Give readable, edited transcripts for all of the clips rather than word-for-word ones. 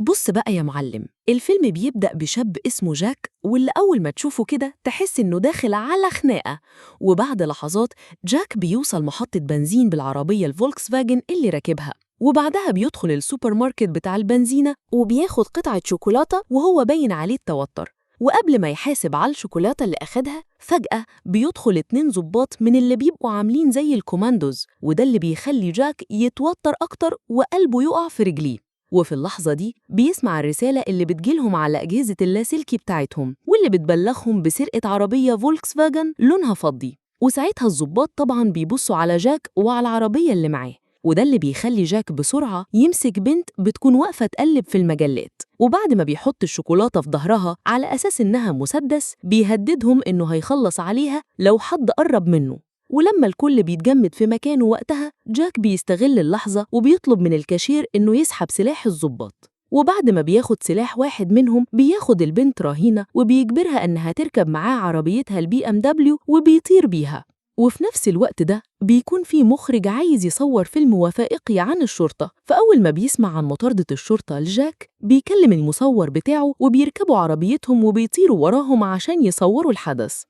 بص بقى يا معلم، الفيلم بيبدأ بشاب اسمه جاك، واللي أول ما تشوفه كده تحس إنه داخل على خناقة. وبعد لحظات جاك بيوصل محطة بنزين بالعربية الفولكس فاجن اللي راكبها، وبعدها بيدخل السوبر ماركت بتاع البنزينة وبياخد قطعة شوكولاتة وهو باين عليه التوتر. وقبل ما يحاسب على الشوكولاتة اللي أخدها، فجأة بيدخل 2 ضباط من اللي بيبقوا عاملين زي الكوماندوز، وده اللي بيخلي جاك يتوتر أكتر وقلبه يقع في رجليه. وفي اللحظة دي بيسمع الرسالة اللي بتجيلهم على أجهزة اللاسلكي بتاعتهم، واللي بتبلغهم بسرقة عربية فولكس فاجن لونها فضي. وساعتها الضباط طبعاً بيبصوا على جاك وعلى العربية اللي معاه، وده اللي بيخلي جاك بسرعة يمسك بنت بتكون واقفة تقلب في المجلات، وبعد ما بيحط الشوكولاتة في ظهرها على أساس إنها مسدس بيهددهم إنه هيخلص عليها لو حد قرب منه. ولما الكل بيتجمد في مكانه وقتها، جاك بيستغل اللحظة وبيطلب من الكاشير إنه يسحب سلاح الضباط. وبعد ما بياخد سلاح واحد منهم بياخد البنت رهينة وبيجبرها إنها تركب معاه عربيتها الBMW وبيطير بيها. وفي نفس الوقت ده بيكون في مخرج عايز يصور فيلم وثائقي عن الشرطة، فأول ما بيسمع عن مطاردة الشرطة لجاك بيكلم المصور بتاعه وبيركبوا عربيتهم وبيطيروا وراهم عشان يصوروا الحدث.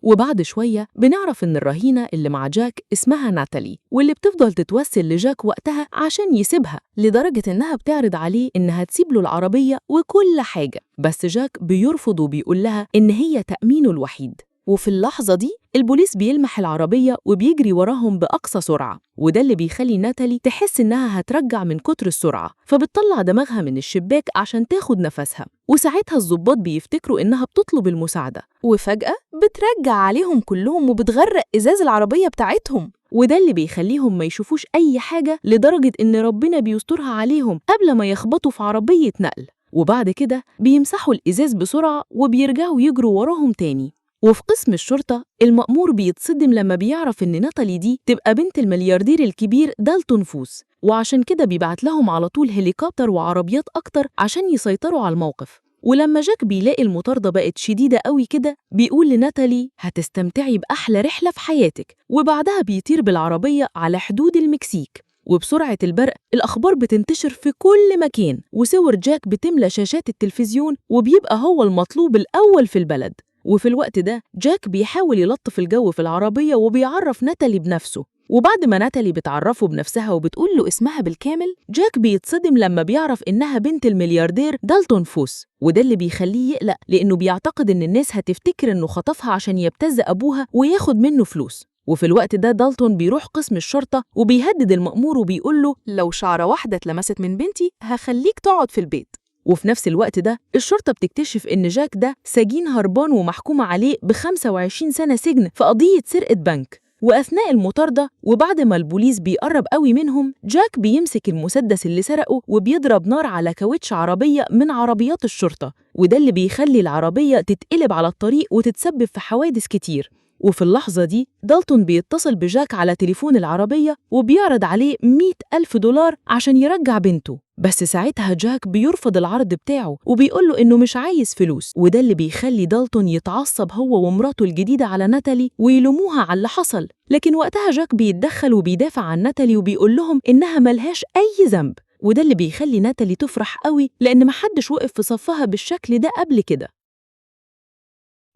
وبعد شوية بنعرف إن الرهينة اللي مع جاك اسمها ناتالي، واللي بتفضل تتوسل لجاك وقتها عشان يسيبها، لدرجة إنها بتعرض عليه إنها تسيب له العربية وكل حاجة، بس جاك بيرفض وبيقول لها إن هي تأمينه الوحيد. وفي اللحظة دي البوليس بيلمح العربية وبيجري وراهم بأقصى سرعة، وده اللي بيخلي ناتالي تحس إنها هترجع من كتر السرعة، فبتطلع دماغها من الشباك عشان تاخد نفسها. وساعتها الضباط بيفتكروا إنها بتطلب المساعدة، وفجأة بترجع عليهم كلهم وبتغرق إزاز العربية بتاعتهم، وده اللي بيخليهم ما يشوفوش أي حاجة، لدرجة إن ربنا بيسترها عليهم قبل ما يخبطوا في عربية نقل. وبعد كده بيمسحوا الإزاز بسرعة وبيرجعوا يجروا وراهم تاني. وفي قسم الشرطة المأمور بيتصدم لما بيعرف إن ناتالي دي تبقى بنت الملياردير الكبير دالتون فوس، وعشان كده بيبعت لهم على طول هليكوبتر وعربيات أكتر عشان يسيطروا على الموقف. ولما جاك بيلاقي المطاردة بقت شديدة قوي كده بيقول لناتالي هتستمتعي بأحلى رحلة في حياتك، وبعدها بيطير بالعربية على حدود المكسيك. وبسرعة البرق الأخبار بتنتشر في كل مكان، وصور جاك بتملى شاشات التلفزيون، وبيبقى هو المطلوب الأول في البلد. وفي الوقت ده جاك بيحاول يلطف الجو في العربية وبيعرف ناتالي بنفسه. وبعد ما ناتالي بتعرفه بنفسها وبتقول له اسمها بالكامل، جاك بيتصدم لما بيعرف إنها بنت الملياردير دالتون فوس، وده اللي بيخليه يقلق لأنه بيعتقد إن الناس هتفتكر إنه خطفها عشان يبتز أبوها وياخد منه فلوس. وفي الوقت ده دالتون بيروح قسم الشرطة وبيهدد المأمور وبيقول له لو شعرة واحدة اتلمست من بنتي هخليك تقعد في البيت. وفي نفس الوقت ده الشرطة بتكتشف إن جاك ده سجين هربان ومحكوم عليه ب25 سنة سجن في قضية سرقة بنك. وأثناء المطاردة وبعد ما البوليس بيقرب قوي منهم، جاك بيمسك المسدس اللي سرقه وبيضرب نار على كاوتش عربية من عربيات الشرطة، وده اللي بيخلي العربية تتقلب على الطريق وتتسبب في حوادث كتير. وفي اللحظة دي دالتون بيتصل بجاك على تليفون العربية وبيعرض عليه $100,000 عشان يرجع بنته، بس ساعتها جاك بيرفض العرض بتاعه وبيقوله إنه مش عايز فلوس، وده اللي بيخلي دالتون يتعصب هو ومراته الجديدة على ناتالي ويلوموها على اللي حصل. لكن وقتها جاك بيتدخل وبيدافع عن ناتالي وبيقول لهم إنها ملهاش أي ذنب، وده اللي بيخلي ناتالي تفرح قوي لأن محدش وقف في صفها بالشكل ده قبل كده.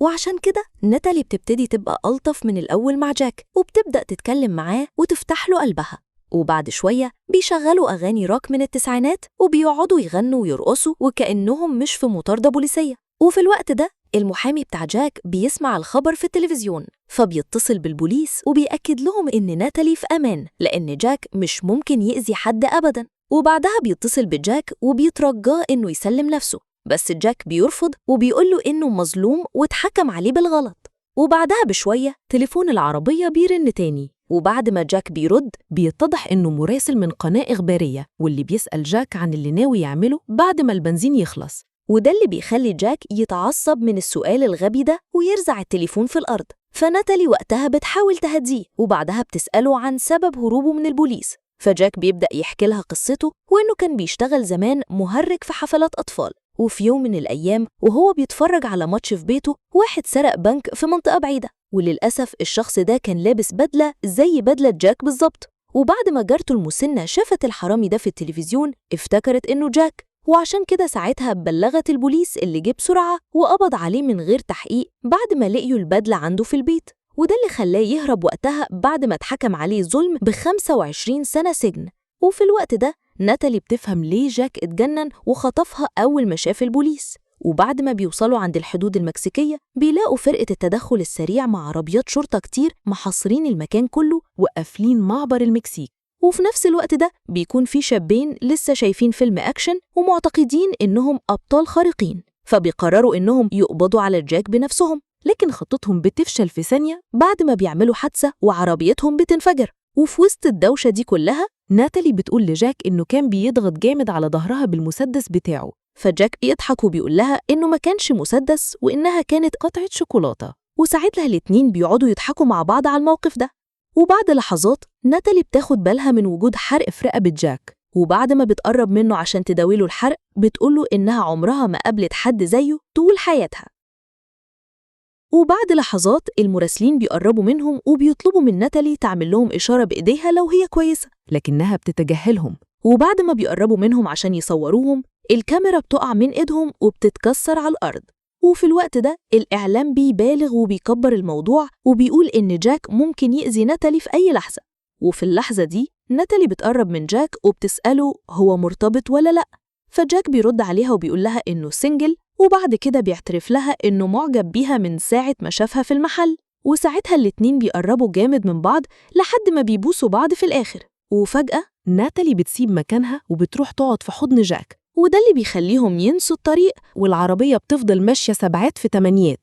وعشان كده ناتالي بتبتدي تبقى ألطف من الأول مع جاك، وبتبدأ تتكلم معاه وتفتح له قلبها. وبعد شوية بيشغلوا أغاني روك من التسعينات وبيقعدوا يغنوا ويرقصوا وكأنهم مش في مطاردة بوليسية. وفي الوقت ده المحامي بتاع جاك بيسمع الخبر في التلفزيون، فبيتصل بالبوليس وبيأكد لهم إن ناتالي في أمان لأن جاك مش ممكن يأذي حد أبداً. وبعدها بيتصل بجاك وبيترجاه إنه يسلم نفسه، بس جاك بيرفض وبيقوله إنه مظلوم واتحكم عليه بالغلط. وبعدها بشوية تليفون العربية بيرن تاني، وبعد ما جاك بيرد بيتضح إنه مراسل من قناة إخبارية، واللي بيسأل جاك عن اللي ناوي يعمله بعد ما البنزين يخلص. وده اللي بيخلي جاك يتعصب من السؤال الغبي ده ويرزع التليفون في الأرض. فناتالي وقتها بتحاول تهديه، وبعدها بتسأله عن سبب هروبه من البوليس. فجاك بيبدأ يحكي لها قصته، وإنه كان بيشتغل زمان مهرج في حفلات أطفال، وفي يوم من الأيام وهو بيتفرج على ماتش في بيته واحد سرق بنك في منطقة بعيدة، وللأسف الشخص ده كان لابس بدلة زي بدلة جاك بالظبط. وبعد ما جارته المسنة شافت الحرامي ده في التلفزيون افتكرت إنه جاك، وعشان كده ساعتها بلغت البوليس اللي جه بسرعة وقبض عليه من غير تحقيق بعد ما لقيوا البدلة عنده في البيت، وده اللي خلاه يهرب وقتها بعد ما اتحكم عليه ظلم ب25 سنة سجن. وفي الوقت ده ناتالي بتفهم ليه جاك اتجنن وخطفها أول ما شاف البوليس. وبعد ما بيوصلوا عند الحدود المكسيكية بيلاقوا فرقة التدخل السريع مع عربيات شرطة كتير محاصرين المكان كله وقافلين معبر المكسيك. وفي نفس الوقت ده بيكون في شابين لسه شايفين فيلم أكشن ومعتقدين إنهم أبطال خارقين، فبيقرروا إنهم يقبضوا على جاك بنفسهم، لكن خطتهم بتفشل في ثانية بعد ما بيعملوا حادثة وعربيتهم بتنفجر. وفي وسط الدوشة دي كلها ناتالي بتقول لجاك إنه كان بيضغط جامد على ظهرها بالمسدس بتاعه، فجاك بيضحك وبيقول لها إنه ما كانش مسدس وإنها كانت قطعة شوكولاتة. وساعتها الاتنين بيقعدوا يضحكوا مع بعض على الموقف ده. وبعد لحظات ناتالي بتاخد بالها من وجود حرق في رقبة جاك، وبعد ما بتقرب منه عشان تداويله الحرق بتقوله إنها عمرها ما قابلت حد زيه طول حياتها. وبعد لحظات المراسلين بيقربوا منهم وبيطلبوا من ناتالي تعمل لهم إشارة بإيديها لو هي كويسة، لكنها بتتجاهلهم. وبعد ما بيقربوا منهم عشان يصوروهم الكاميرا بتقع من إيدهم وبتتكسر على الأرض. وفي الوقت ده الإعلام بيبالغ وبيكبر الموضوع وبيقول إن جاك ممكن يأذي ناتالي في أي لحظة. وفي اللحظة دي ناتالي بتقرب من جاك وبتسأله هو مرتبط ولا لأ، فجاك بيرد عليها وبيقول لها إنه single، وبعد كده بيعترف لها إنه معجب بيها من ساعة ما شافها في المحل. وساعتها الاتنين بيقربوا جامد من بعض لحد ما بيبوسوا بعض في الآخر. وفجأة ناتالي بتسيب مكانها وبتروح تقعد في حضن جاك، وده اللي بيخليهم ينسوا الطريق، والعربية بتفضل ماشية 7 في 8.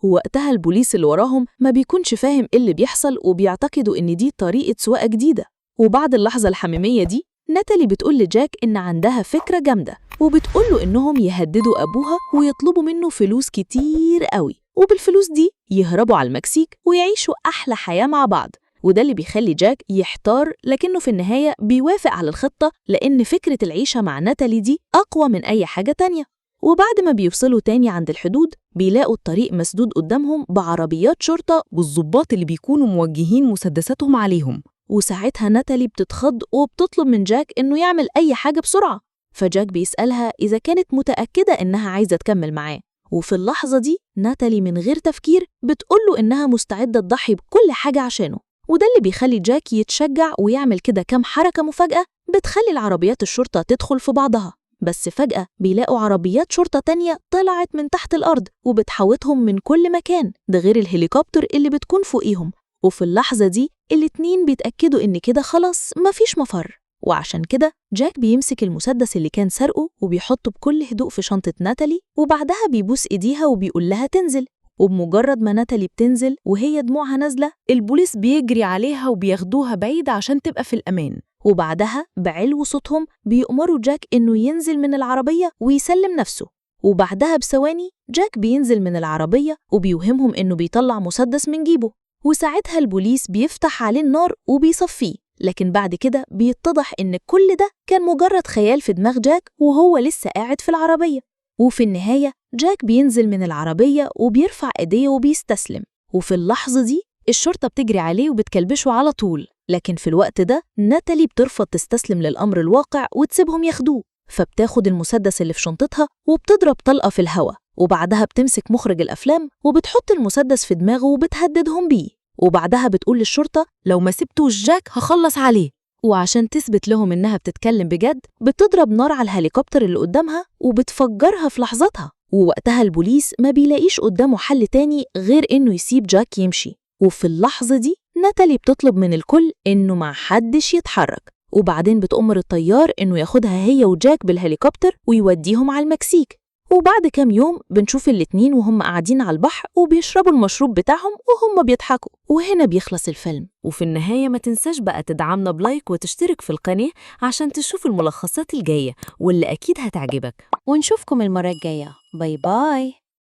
ووقتها البوليس اللي وراهم ما بيكونش فاهم إيه اللي بيحصل وبيعتقدوا إن دي طريقة سواقة جديدة. وبعد اللحظة الحميمية دي ناتالي بتقول لجاك إن عندها فكرة جامدة، وبتقول له إنهم يهددوا أبوها ويطلبوا منه فلوس كتير قوي، وبالفلوس دي يهربوا على المكسيك ويعيشوا أحلى حياة مع بعض. وده اللي بيخلي جاك يحتار، لكنه في النهاية بيوافق على الخطة لأن فكرة العيشة مع ناتالي دي أقوى من أي حاجة تانية. وبعد ما بيوصلوا تاني عند الحدود بيلاقوا الطريق مسدود قدامهم بعربيات شرطة والضباط اللي بيكونوا موجهين مسدساتهم عليهم. وساعتها ناتالي بتتخض وبتطلب من جاك إنه يعمل أي حاجة بسرعة، فجاك بيسألها إذا كانت متأكدة إنها عايزة تكمل معاه. وفي اللحظة دي ناتالي من غير تفكير بتقوله إنها مستعدة تضحي بكل حاجة عشانه، وده اللي بيخلي جاك يتشجع ويعمل كده كام حركة مفاجأة بتخلي العربيات الشرطة تدخل في بعضها. بس فجأة بيلاقوا عربيات شرطة تانية طلعت من تحت الأرض وبتحوطهم من كل مكان، ده غير الهليكوبتر اللي بتكون فوقيهم. وفي اللحظة دي الاتنين بيتأكدوا إن كده خلاص مفيش مفر، وعشان كده جاك بيمسك المسدس اللي كان سرقه وبيحطه بكل هدوء في شنطة ناتالي، وبعدها بيبوس إيديها وبيقول لها تنزل. وبمجرد ما ناتالي بتنزل وهي دموعها نازلة البوليس بيجري عليها وبياخدوها بعيد عشان تبقى في الأمان. وبعدها بعلو صوتهم بيأمروا جاك إنه ينزل من العربية ويسلم نفسه. وبعدها بثواني جاك بينزل من العربية وبيوهمهم إنه بيطلع مسدس من جيبه، وساعتها البوليس بيفتح عليه النار وبيصفيه. لكن بعد كده بيتضح إن كل ده كان مجرد خيال في دماغ جاك وهو لسه قاعد في العربية. وفي النهاية جاك بينزل من العربية وبيرفع إيديه وبيستسلم، وفي اللحظة دي الشرطة بتجري عليه وبتكلبشه على طول. لكن في الوقت ده ناتالي بترفض تستسلم للأمر الواقع وتسيبهم ياخدوه، فبتاخد المسدس اللي في شنطتها وبتضرب طلقة في الهواء، وبعدها بتمسك مخرج الأفلام وبتحط المسدس في دماغه وبتهددهم بيه، وبعدها بتقول للشرطة لو ما سبتوش جاك هخلص عليه. وعشان تثبت لهم إنها بتتكلم بجد بتضرب نار على الهليكوبتر اللي قدامها وبتفجرها في لحظتها. ووقتها البوليس ما بيلاقيش قدامه حل تاني غير إنه يسيب جاك يمشي. وفي اللحظة دي ناتالي بتطلب من الكل إنه ما حدش يتحرك، وبعدين بتأمر الطيار إنه ياخدها هي وجاك بالهليكوبتر ويوديهم على المكسيك. وبعد كام يوم بنشوف الاتنين وهم قاعدين على البحر وبيشربوا المشروب بتاعهم وهم بيضحكوا، وهنا بيخلص الفيلم. وفي النهاية ما تنساش بقى تدعمنا ب like وتشترك في القناة عشان تشوف الملخصات الجاية واللي أكيد هتعجبك. ونشوفكم المرة الجاية. bye bye.